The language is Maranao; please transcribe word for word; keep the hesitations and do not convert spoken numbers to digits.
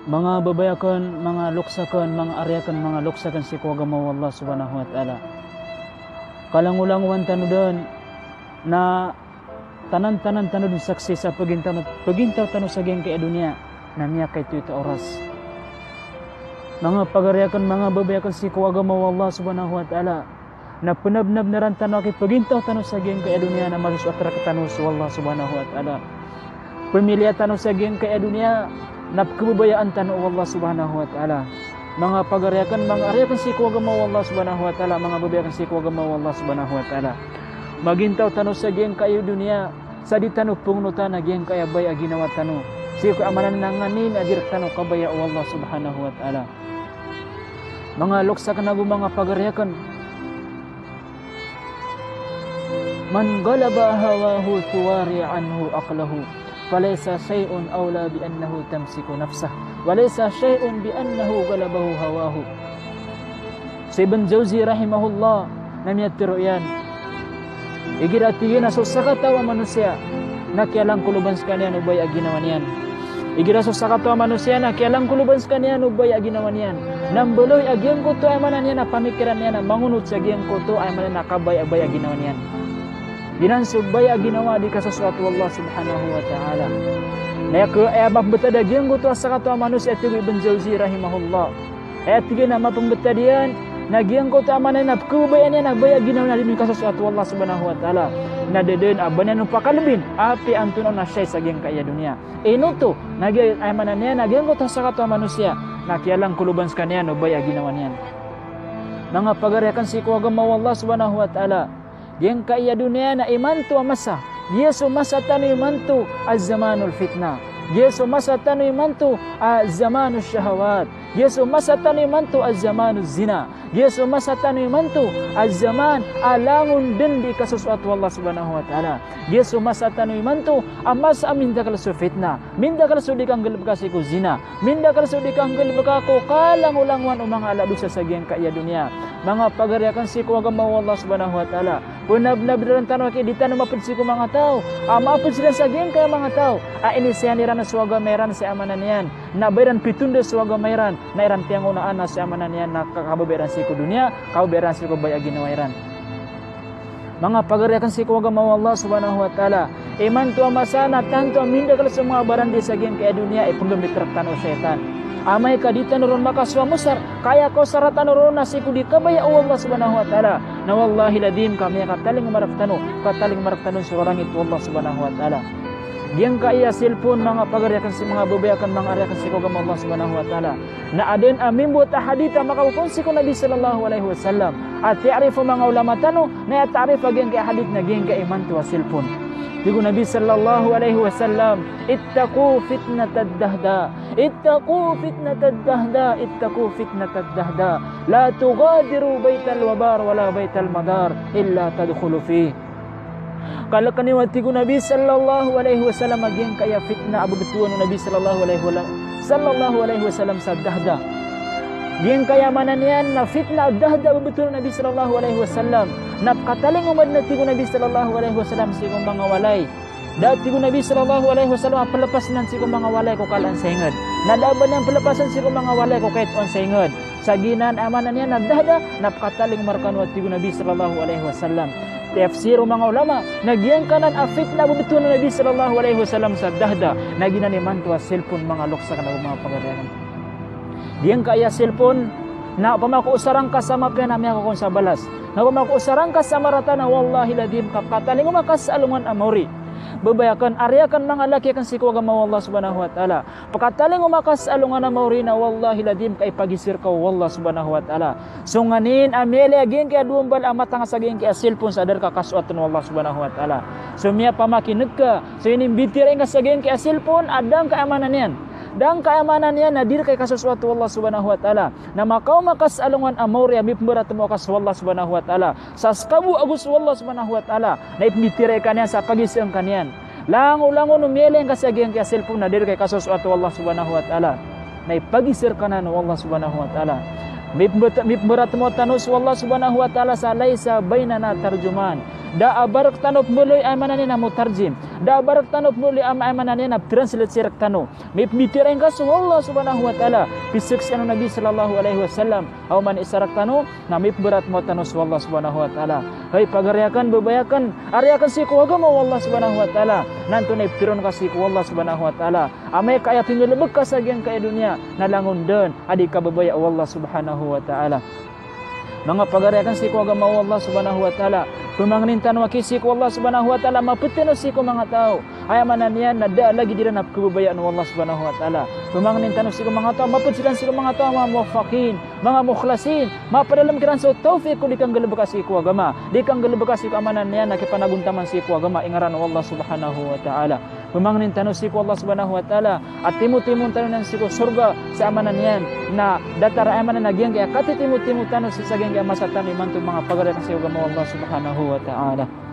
Manga babay akn, manga loks akn, manga ari akn, manga loks akn sii ko agama o Allah Subhanahu wa Ta'ala. Kalangolangowan tano dn na tanan-tanan tano dn saksi sa pagintaw, pagintaw tano sa giyangkai a doniya na miyakaitoito a oras. Manga pagari akn, manga babay akn sii ko agama o Allah Subhanahu wa Ta'ala, na pnabnabnaran tano a kipagintaw tano sa giyangkai a doniya na masosoat rktano so Allah Subhanahu wa Ta'ala. Pmiliya tano sa giyangkai a doniya na pkhababayaan tano o Allah Subhanahu wa Ta'ala. Manga pagari akn, manga ari akn sii ko agama o Allah Subhanahu wa Ta'ala, manga babay akn sii ko agama o Allah Subhanahu wa Ta'ala. Magintaw tano sa giyangkai a doniya sa di tano pngonotan a giyangkai a baya a ginawa tano. Sii ko aya maana niyan na nganin a di rktano kabaya o Allah Subhanahu wa Ta'ala. Manga loks akn ago manga pagari akn. Man ghalaba hawahu tuwari anhu aqlahu, falaysa shay'un awla bi annahu tamsiku nafsah, wa laysa shay'un bi annahu ghalabahu hawahu. So Ibn Jawzi rahimahullah na miyatharo iyan. Igira tig iyan a so sakataw a manosiya na kiyalangkoloban skaniyan o baya a ginawa niyan. Igira so sakataw a manosiya na kiyalangkoloban skaniyan o baya a ginawa niyan. Na mbaloy a giyangkoto a aya maana niyan a pamikiran iyan a mangonot sa giyangkoto a aya maana niyan a kabaya a baya a ginawa niyan. Giyanan so baya a ginawa a di kasosoat o Allah Subhanahu wa Ta'ala. Na aya ke, aya mapmbtad a giyangkoto a sakataw a manosiya, tig o Ibn Jawzi rahimahullah. Aya tig iyan a mapmbtad iyan na giyangkoto a aya maana niyan a pkhababayaan iyan a baya a ginawa niyan a di niyan kasosoat o Allah Subhanahu wa Ta'ala. Na da dn a ba niyan on pakalbin, apiya antonaa on a siyay sa giyangkai a doniya. Ino oto, na giya aya maana niyan na giyangkoto a sakataw a manosiya na kiyalangkoloban skaniyan o baya a ginawa niyan. Manga pagari akn sii ko agama o Allah Subhanahu wa Ta'ala. Giyangkai a doniya na imanto a masa. Giya so masa tano imanto a zamanul fitnah. Giya so masa tano imanto a zamanul shahawat. Giya so masa tano imanto a zamanul zina. Giya so masa tano imanto a zaman a langon dn di kasosoat o Allah Subhanahu wa Ta'ala. Giya so masa tano imanto a masa a mindakl so fitnah, mindakl so di kanggalbka sii ko zina, mindakl so di kanggalbka ko kalangolangowan o manga ala a dosa sa giyangkai a doniya. Manga pagari akn sii ko agama o Allah Subhanahu wa Ta'ala. Pnabnabnaran tano a ki di tano mapd sii ko manga taw a mapd siran sa giyangkai a manga taw a inisayan iran so agama iran sa aya maana niyan na ba iran pitonda so agama iran, na iran piyangonaan na so aya maana niyan na ka-, kababaya iran sii ko doniya, kababaya iran sii ko baya a ginawa iran. Manga pagari akn sii ko agama o Allah Subhanahu wa Ta'ala. Imanto a masa na tanto a mindakl so manga barang di sa giyangkai a doniya i pnggambit rktano o shaytan. Amay ka di tano ron makasowa mosar, ka aya kaosara tano ron na sii ko di kabaya o Allah Subhanahu wa Ta'ala. Na wallahil adhim ka miyakatalingoma rktano, katalingoma rktano so rarangit o Allah Subhanahu wa Ta'ala. Giyangkai a cellphone, manga pagari akn sii, manga babay akn, manga ari akn sii ko agama o Allah Subhanahu wa Ta'ala. Na adn a mimbowat a hadith a makakokown sii ko Nabi sallallahu alaihi wasallam. A ta'rif o manga ulama tano, na aya ta'rif a giyangkai a hadith na giyangkai imanto a cellphone. Tig o Nabi sallallahu alaihi wasallam, "Ittaqu fitnatad dahda. Ittaqu fitnatad dahda. Ittaqu fitnatad dahda. La tughadiru baital wabar wala baital madar illa tadkhulu fih." Kalkaniwa, tig o Nabi sallallahu alaihi wasallam, a giyangkai a fitnah a bbtowan o Nabi sallallahu alaihi wa-, sallallahu alaihi wasallam sa dahda. Giyangkai a maana niyan na fitnah a dahda a bbtowan o Nabi sallallahu alaihi wasallam na pkatalingoma dn, tig o Nabi sallallahu alaihi wasallam, sii ko manga walay. Da, tig o Nabi sallallahu alaihi wasallam, a plpas anan sii ko manga walay ko kalaan sa ingd. Na da a ba niyan plpas anan sii ko manga walay ko kaitoan sa ingd. Sa giyanan a maana niyan na dahda na pkatalingoma rkano, a tig o Nabi sallallahu alaihi wasallam. Tafsir o manga ulama na giyangkanan a fitnah a bbtowan o Nabi sallallahu alaihi wasallam sa dahda na giyanan imanto a cellphone, manga loks akn ago manga pagari akn. Giyangkai a cellphone na opama ka osara ngka sa mapiya na miyakokown sa balas. Na opama ka osara ngka sa marata na wallahil adhim ka pkatalingoma ka sa alongan a maori. Babay akn, ari akn, manga laki akn sii ko agama o Allah Subhanahu wa Ta'ala. Pkatalingoma ka sa alongan a maori na wallahil adhim ka ipagiza rka o Allah Subhanahu wa Ta'ala. So nganin a miyailay a giyangkai a dowa mbala a matang sa giyangkai a cellphone sa da rka kasoatn o Allah Subhanahu wa Ta'ala. So miyapamakin'g ka, so inimbitiyarai ngka sa giyangkai a cellphone a da ngka aya maana niyan. Da ngka aya maana niyan na di rka ikasosoat o Allah Subhanahu wa Ta'ala. Na makaoma ka sa alongan a maori a mipmbaratmowa ka so Allah Subhanahu wa Ta'ala. Sa ska bo ago so Allah Subhanahu wa Ta'ala na ipmbitiyarai ka niyan sa pagizaan ka niyan. Langolangon o miyailay ngka sa giyangkai a cellphone na di rka ikasosoat o Allah Subhanahu wa Ta'ala. Na ipagiza rka nan o Allah Subhanahu wa Ta'ala. Mipmbet-, mipmbaratmowa tano so Allah Subhanahu wa Ta'ala sa laysa baynana tarjuman. Da a ba rktano pmbaloy a aya maana niyan na mutarjim. Da a ba rktano pmbaloy a aya maana niyan na ptranslate si rktano. Mipmbitiyarai ngka so Allah subhanahu wa ta'ala. Pizaksian o Nabi sallallahu alaihi wasallam a oman i isa rktano na mipmbaratmowa tano so Allah subhanahu wa ta'ala. Hay pagari akn, babay akn, ari akn sii ko agama o Allah subhanahu wa ta'ala. Na antonaa i ptharoon ka sii ko Allah subhanahu wa ta'ala? Amay ka aya pinggalbk ka sa giyangkaya doniya na langon dn a di kababaya o Allah subhanahu wa ta'ala. Manga pagari akn sii ko agama o Allah subhanahu wa ta'ala, pmangnin tano aki sii ko Allah subhanahu wa ta'ala, mapd tano sii ko manga taw a aya maana niyan na da a lagid iran a pkhababayaan o Allah subhanahu wa ta'ala. Pmangnin tano sii ko manga taw a mapd siran sii ko manga taw a manga muwaffakin, manga mukhlasin, mapadalm kiran so tawfiq ko di kanggalbka sii ko agama, di kanggalbka sii ko aya maana niyan na kipanagontaman sii ko agama, ingaran o Allah subhanahu wa ta'ala. Pmangnin tano sii ko Allah subhanahu wa ta'ala a timotimoon tano niyan sii ko sorga sa aya maana niyan na datar a aya maana niyan na giyangkaya katitimotimo tano sii sa giyangkaya masa tano imanto, manga pagari akn sii ko agama o Allah subhanahu wa ta'ala.